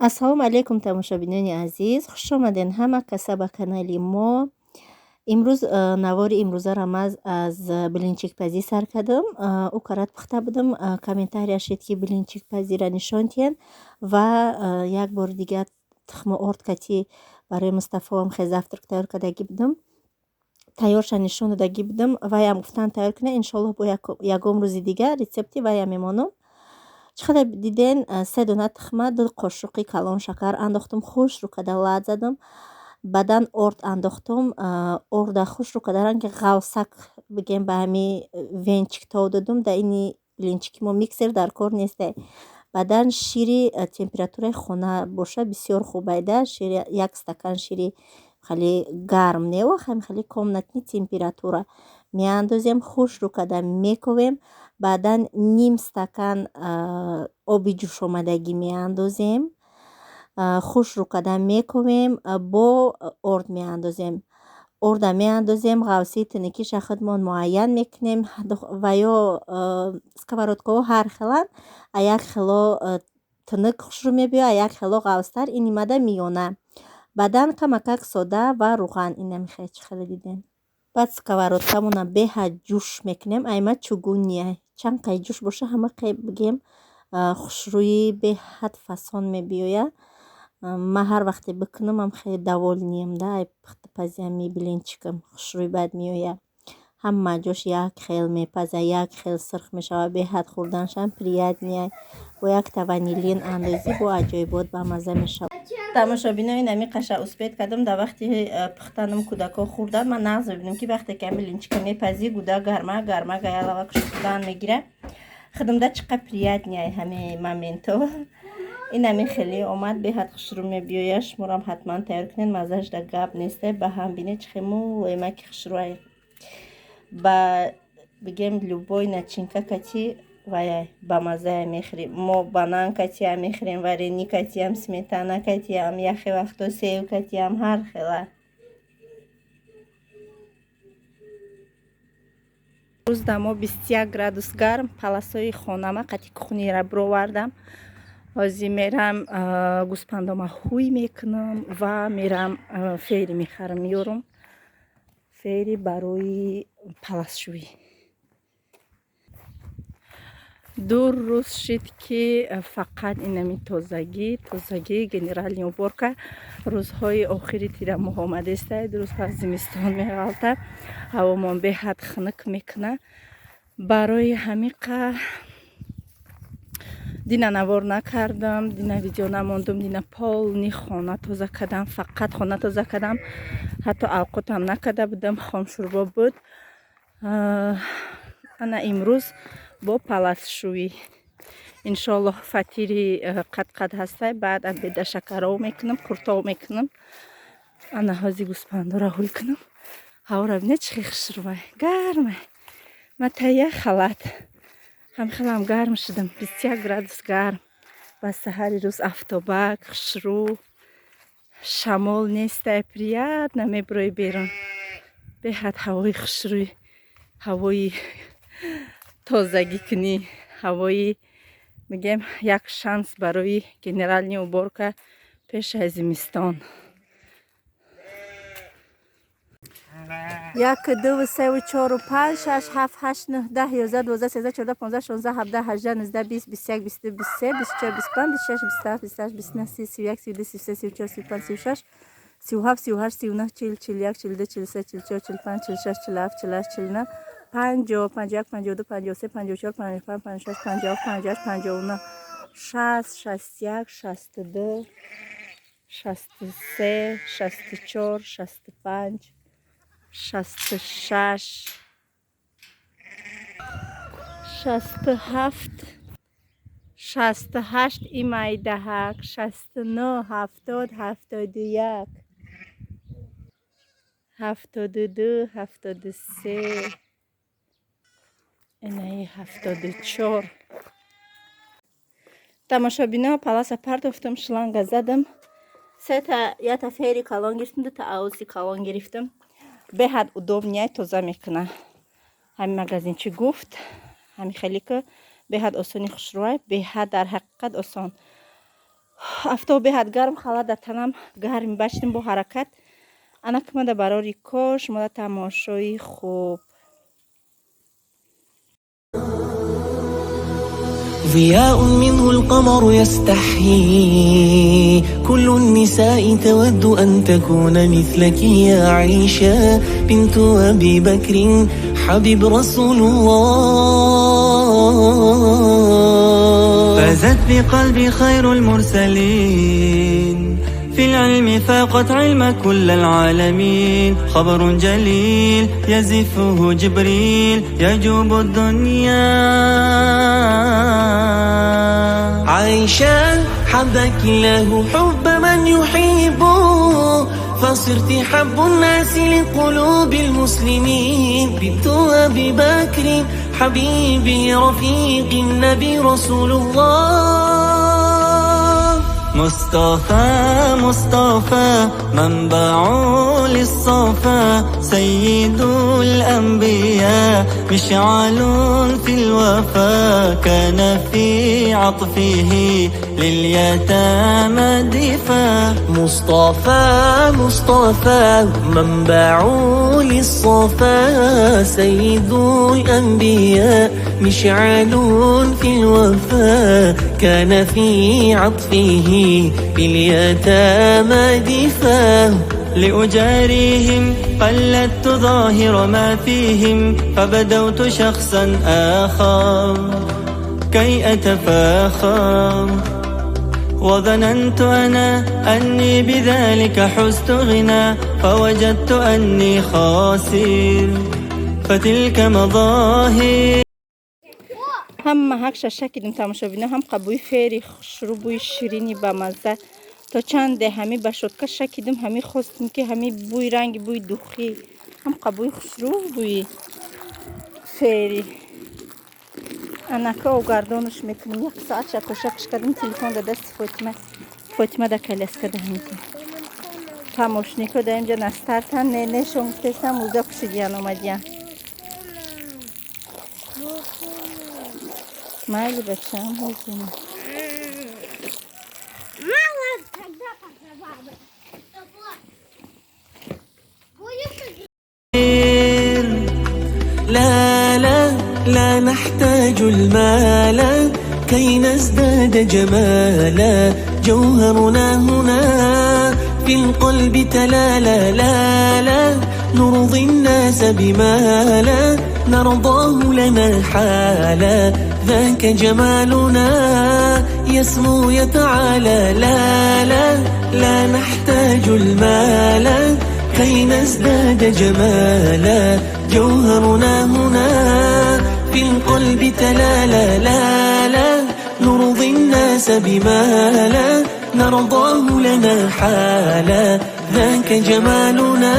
Ассалому алайкум, тамошобинони азиз, хушомаден ҳама каса ба канали мо. Имрӯз навори имрӯзаро ман аз блинчикпазӣ сар кардам. Ӯ карат пухта будам. Комментария шид, ки блинчикпазиро нишон диҳен ва як бори дигар тухму орд кати барои Мустафоам хел завтрак тайёр кардагӣ будам. Тайёрша нишон додагӣ будам. Ваям гуфтан, тайёр кунед, иншоаллоҳ, бо ягон рӯзи дигар рецепти ваям мемонам. Чӣ қадар диден, се дона тухма, 2 қошуқи калон шакар андохтум, хушрӯ карда лат задам. Баъдан орд андохтум, орда хушрӯ карда ранги ғавсак бигем, ба ҳами венчик тов додум. Дар ини блинчики мо миксер дар кор несте. Баъдан шири температураи хона боша, бисёр хуб айда. Шири, як стакан шири хеле гарм нео, хеле комнатный температура меандозем, хушрӯ карда мековем. Баъдан ним стакан оби ҷӯшомадагӣ меандозем, хушрӯ карда мековем, бо орд меандозем. Орда меандозем, ғавсии тунукиша худмон муайян мекунем ва ё сковородкаҳо ҳар хеланд, а як хело тунук хушрӯ мебиёяд, а як хело ғавстар, ин имада миёна. Баъдан камакак сода ва рӯған, ина мехоҳед, чӣ хеле дидем. Баъд сковородкамона беҳад ҷӯш мекунем, айма чугунния, чанд қай ҷӯш боша, ҳама қай бигем, хушрӯи беҳад фасон мебиёяд. Ман ҳар вақте бикунам, хеле довольныйам да ай пухтупази ҳами блинчикам, хушрӯй бад меояд. Ҳама ҷош як хел мепаза, як хел сирх мешавад, беҳад хӯрданашам приятный. Бо якта ванилин андозӣ, бо аҷоибот бамазза мешавад. Тамошобино, ин ами қаша успеть кардам. Дар вақти пухтанам кӯдакҳо хӯрдан. Ман нағз мебинам, ки вақте ки ами блинчика мепазӣ, гуда гарма гарма гаялава хӯрдан мегирад. Худамда чӣ қадр приятный ҳами моментҳо. Ин ами хеле омад, беҳад хушрӯ мебиёяд. Шуморам ҳатман тайёр кунед, маззааш да гап несте. Ба ҳам бинед, чӣ хел мулоимаки хушрӯай. Ба бигем, любой начинка кати вая бамаззая мехӯрем. Мо банан катиам мехӯрем, варенье катиам, сметана катиам, яхе вақто сев катиам, ҳар хела. Рӯз дамо 21 градус гарм, паласои хонама қати кухнира бировардам. Ҳозир мерам, гӯспандома ҳуй мекунам ва мерам, Фейри мехарам, меёрам, Фейри барои паласшӯӣ. 2 рӯз шид, ки фақат инами тозагӣ, тозагӣ, генеральный уборка. Рӯзҳои охири тирамоҳ омадестай, 2 рӯз пас зимистон меғалта, ҳавомон беҳад хунук мекуна. Барои ҳамиқа дина навор накардам, дина видео намондум, дина полный хона тоза кардам, фақат хона тоза кардам, ҳатто авқотам накарда будам, хомшӯрбо буд. Ана имрӯз бо паласшӯӣ, иншоаллоҳ. Фатири қадқад ҳастай, баъд обеда шакаров мекунам, қуртов мекунам. Ана ҳози гӯспандора ҳуй кунам. Ҳавора бинед, чӣ хел хушрӯвай, гармай. Ма тая халат ҳам хелам гарм шудам, 21 градус гарм. Ба саҳари рӯз афтобак хушрӯ, шамол нестай, приятно мебирои берун, беҳад ҳавои хушрӯй, ҳавои тозагӣ кунӣ, ҳавои мегем, як шанс барои генеральный уборка пеш аз зимистон. Як, дуву, севу, чору, панҷ, шаш, ҳафт, ҳашт, нӯҳ, 10, 11, 12, 13, 14, 15, 16, 17, 18, 19, 20, 21, 22, 23, 24, 25, 26, 27, 28, 29, 30, 31, 32, 33, 34, 35, 36, 37, 38, 39, 40, 41, 42, 43, 44, 45, 46, 47, 48, 49, 50, 51, 52, 53, 54, 55, 56, 57, 58, 59, 60, 61, 62, 63, 64, 65, 66, 67, 68, имайдаҳак, 69, 70, 71, 72, 73, инаи 74. Тамошобино, паласа партофтам, шланга задам, сета ята Фейри калон гирифтам, дута ауси калон гирифтам, беҳад удобный, тоза мекуна. Ҳами магазинчи гуфт, ҳами хеле ки беҳад осони хушрӯай, беҳад, дар ҳақиқат осон. Афтоб беҳад гарм, халат дар танам гарми бачидим бо ҳаракат. Ана кимада барори кор, шумода тамошои хуб. ضياء منه القمر يستحيي، كل النساء تود أن تكون مثلك يا عائشة بنت أبي بكر حبيب رسول الله. فازت بقلبي خير المرسلين، في العلم فاقت علم كل العالمين، خبر جليل يزفه جبريل يجوب الدنيا. عائشة حبك الله حب من يحبه، فصرت حب الناس لقلوب المسلمين، بنت أبي بكر حبيبي رفيق النبي رسول الله. مصطفى مصطفى منبع للصفا، سيد الأنبياء مشعل في الوفا، كان في عطفه لليتامى دفا. مصطفى مصطفى منبع للصفا، سيد الأنبياء مشعل في الوفا، كان في عطفه لليتامى دفا. لأجاريهم قلدت ظاهر ما فيهم، فبدوت شخصا آخر كي أتفاخر، وظننت أنا أني بذلك حزت غنى، فوجدت أني خاسر فتلك مظاهر. Ҳама ҳак шаша кидим тамошобино, ҳам қабӯи фери хушрӯ, бӯи ширини бамазза. То чанде ҳами ба щётка шакидим, ҳами хостим ки ҳами бӯи ранги бӯи духӣ, ҳам қабӯи хушрӯ, бӯи фери. Анака огардонаш мекунем. Як соат шакошакш кардим, телефон да дасти Фотима, Фотима да коляска да ҳамита. Помощнико да инҷа настартан, не нешон гуфтестам, уза пушидиян омадиян. Майли бачаам, ҳозина. لا لا لا نحتاج المال كي نزداد جمالا، جوهرنا هنا في القلب تلالا. لا لا نرضي الناس بما لا نرضاه لنا حالا، ذاك جمالنا يسمو يتعالى. لا لا لا نحتاج المال كي نزداد جمالا، جوهرنا هنا في القلب تلالا. لا لا نرضي الناس بما لا نرضاه لنا حالا، ذاك جمالنا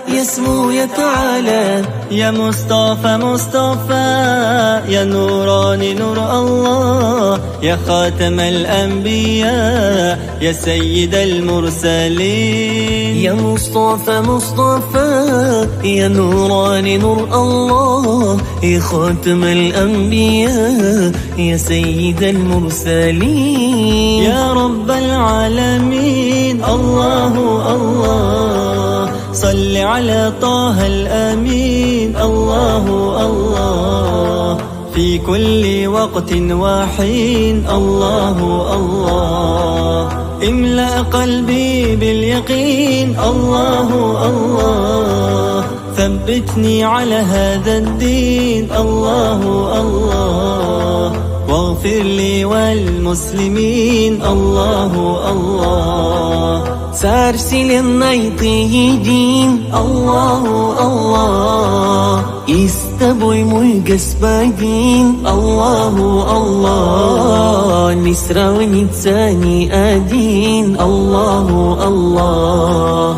يسمو يتعالى. يا مصطفى مصطفى يا نوراني نور الله، يا خاتم الأنبياء يا سيد المرسلين. يا مصطفى مصطفى يا نوراني نور الله، يا خاتم الأنبياء يا سيد المرسلين. يا رب العالمين الله الله، صل على طه الأمين. الله الله في كل وقت وحين. الله الله املأ قلبي باليقين. الله الله ثبتني على هذا الدين. الله الله واغفر لي والمسلمين. الله الله Царь вселенной ты един. Аллаху Аллах, и с тобой мой господин. Аллаху Аллах, не сравнится ни один. Аллаху Аллах,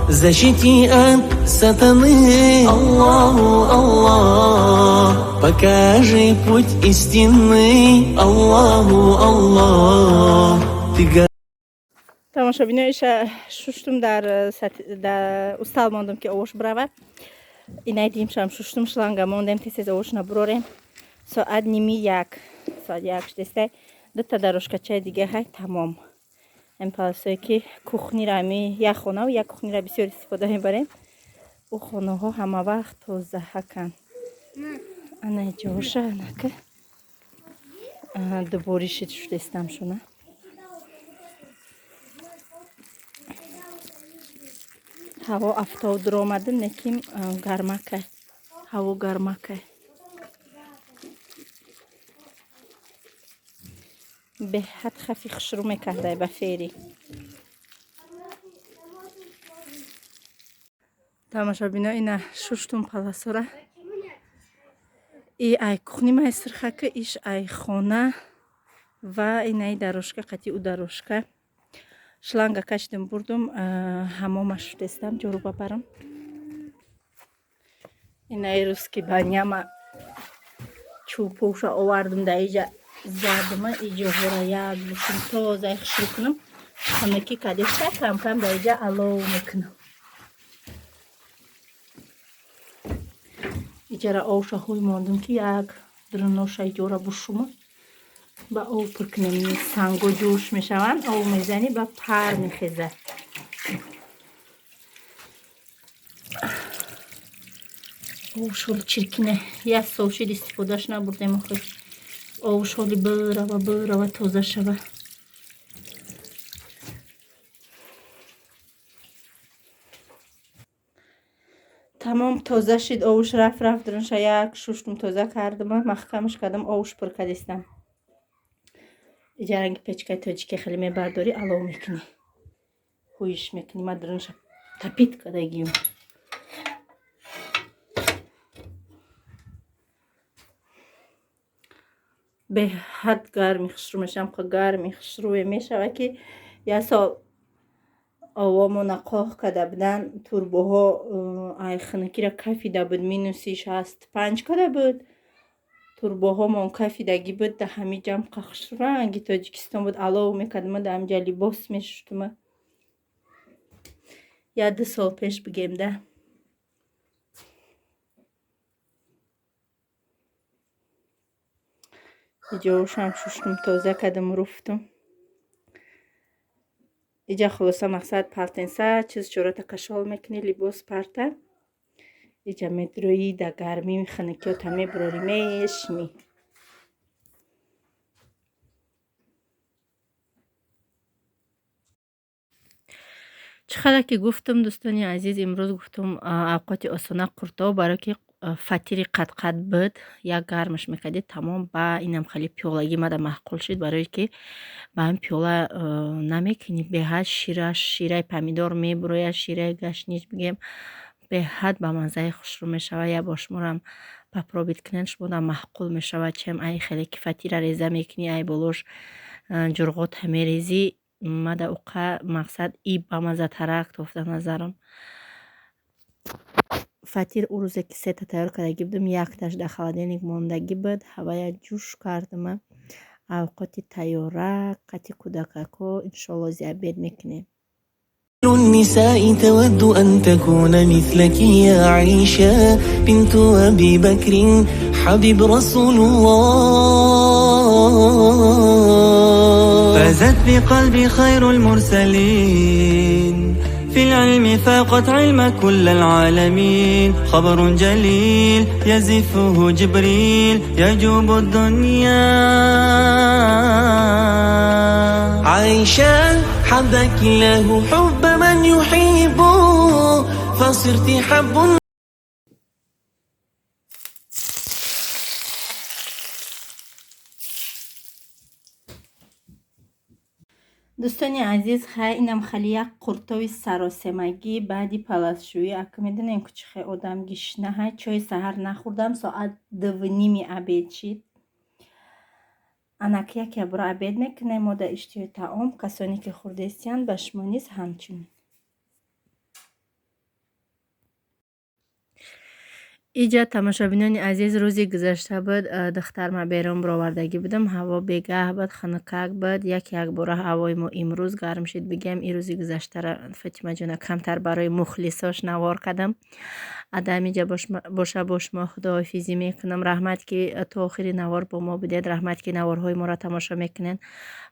защити от сатаны. Аллаху Аллах, покажи путь истинный. Аллаху Аллах, ты Тамошобиноиша шуштум, дар устал мондум ки овош бирава. Инай димшам шуштум, шланга мондем, тез тез овош набурорем. Соат 12:30, соат 1 шудестай. Дута дорожкачаи дига ҳай, тамом. Ҳамин паласое ки кухнира, ҳами як хонаву як кухнира бисёр истифода мебарем. Ӯ хонаҳо ҳама вақт тозаҳаканд. Ана ҷоша анака дубори шид шудестам шуна. Ҳаво афтоб дуромада, лекин гармакай. Ҳаво гармакай. Беҳад хафи хушрӯ мекардай ба фери. Тамошобино, ина шуштум паласора. И ай кухни май сирхака, иш ай хона ва инаи дорожка қати ӯ дорожка. Шланга кашидим бурдум, ҳамома шудестам, ҷору бабарам. Инаи рӯз ки баняма чӯбпӯша овардум, да иҷа задма, иҷоҳора як бушум тозаи хушрӯ кунам. Ҳамаки кадеша кам-кам да иҷа алов мекунам. Иҷара овша ҳуй мондум, ки як дуруноша иҷора бушума ба ов пур кунем. Санго ҷӯш мешаванд, ов мезанӣ, ба пар мехезад. Овшоли чиркине як сол шид истифодаш набурдем охир. Овшоли бирава бирава тоза шава. Тамом тоза шид, овуш рафт рафт дурунша як шуштум, тоза кардам, маҳкамаш кардам, овуш пур кардистам. Иҷа ранги печкаи тоҷикӣ хеле мебардорӣ, алов мекунӣ, ҳуиш мекунӣ. Ма дурунша тапит кардагиюм. Беҳад гарми хушрӯ мешавам, гарми хушрӯе мешава, ки як сол овомона қоҳ карда будан, турбоҳо ай хунукира кафида буд, минуси 65 карда буд. Турбоҳомон кафидагӣ буд, да ҳами ҷам хушранги Тоҷикистон буд, алов мекардам, да ҳамҷа либос мешуштум. Як ду сол пеш бигем да. Иҷоушам шуштум, тоза кардам, руфтум. Иҷа хулоса мақсад палтенса, чиз чората кашол мекунӣ, либос парта. Иҷа медроӣ, да гармӣ хунукиёта мебурорӣ, мешинӣ. Чӣ қадар ки гуфтум, дӯстони азиз, имрӯз гуфтум авқоти осона қуртоб, барое ки фатири қадқад буд, як гармаш мекардӣ, тамом. Ба инам хеле пиёлагӣ мада маъқул шид, барое ки ба ҳамин пиёла намекунӣ, беҳад шираш, шираи помидор мебурояд, шираи гашнич бигем, беҳад ба маззаи хушрӯ мешавад. Як бор шуморам попробить кунед, шумодам маъқул мешавад. Чем ай хеле ки фатира реза мекунӣ, ай болош ҷурғота мерезӣ, мада уқа мақсад и ба маззатарак тофта назарам. Фатир ӯ рӯзе ки сета тайёр кардагӣ будум, якташ дар холодильник мондагӣ буд, ҳавая ҷӯш кардама. Авқоти тайёрак қати кӯдакако иншолло зи обед мекунем. النساء تود أن تكون مثلك يا عائشة بنت أبي بكر حبيب رسول الله. فازت بقلبي خير المرسلين، في العلم فاقت علم كل العالمين. خبر جليل يزفه جبريل يجوب الدنيا. عائشة حبك الله حب من يحب، فصرت حب. Дӯстони азиз, хай инам хали як қуртови саросемагӣ баъди паласшӯӣ. Ака медонем, ку чӣ хел одам гишна ҳай, чойи саҳар нахӯрдам, соат 2:30 обед шид. Анак яке бора обед мекунем, мо дар иштиҳои таом. Касоне ки хӯрдестиянд, ба шумо низ ҳамчунин. Иҷа, тамошобинони азиз, рӯзи гузашта буд, духтарма берун бировардагӣ будам. Ҳаво бегаҳ буд, хунукак буд. Як якбора ҳавои мо имрӯз гарм шуд. Бигӯям, ин рӯзи гузаштара Фотимаҷона камтар барои мухлисош навор кардам. Адамиҷа боша, бо шумо худоҳофизӣ мекунам. Раҳмат, ки то охири навор бо мо будед. Раҳмат, ки наворҳои моро тамошо мекунед.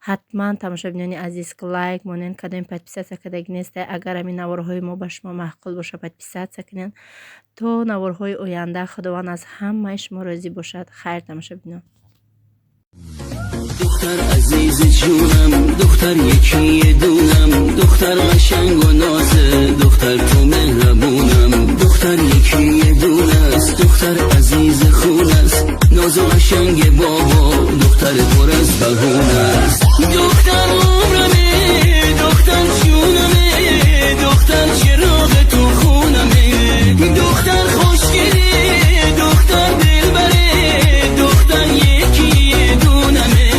Ҳатман, тамошобинони азиз, лайк монед, кадоми подписаться кардагӣ несте. Агар ҳамин наворҳои мо ба шумо маъқул боша, подписаться кунед. То наворҳои оянда Худованд аз ҳамаи шумо розӣ бошад. Хайр, тамошобинон. دختر عزیز جونم، دختر یکی دونم، دختر قشنگ و نازه، دختر تو مهربونم. دختر یکی دونه است، دختر عزیز خون است، ناز و قشنگ بابا، دختر پر از بهونه است. دختر عمرمه، دختر جونمه، دختر چراغ تو خونمه، دختر خوشگله، دختر دلبره، دختر یکی دونمه.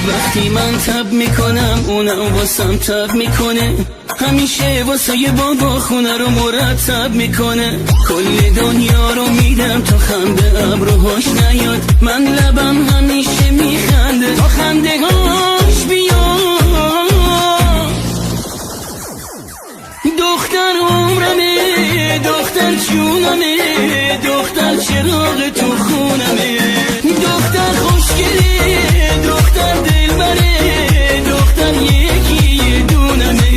وقتی من تب میکنم، اونم واسم تب میکنه. همیشه واسه یه بابا خونه رو مرتب میکنه. کل دنیا رو میدم تا خنده ابروهاش نیاد. من لبم همیشه میخنده تا خنده هاش بیاد. دختر عمرمه، دختر جونمه، دختر چراغ تو خونمه، دختر خوشگله، دختر دلبره، دختر یکی دونمه.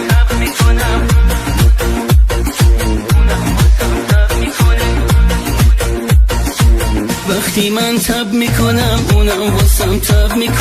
من تب میکنم، اونم واسم تب میکنه. وقتی من تب میکنم، اونم واسم تب میکنه.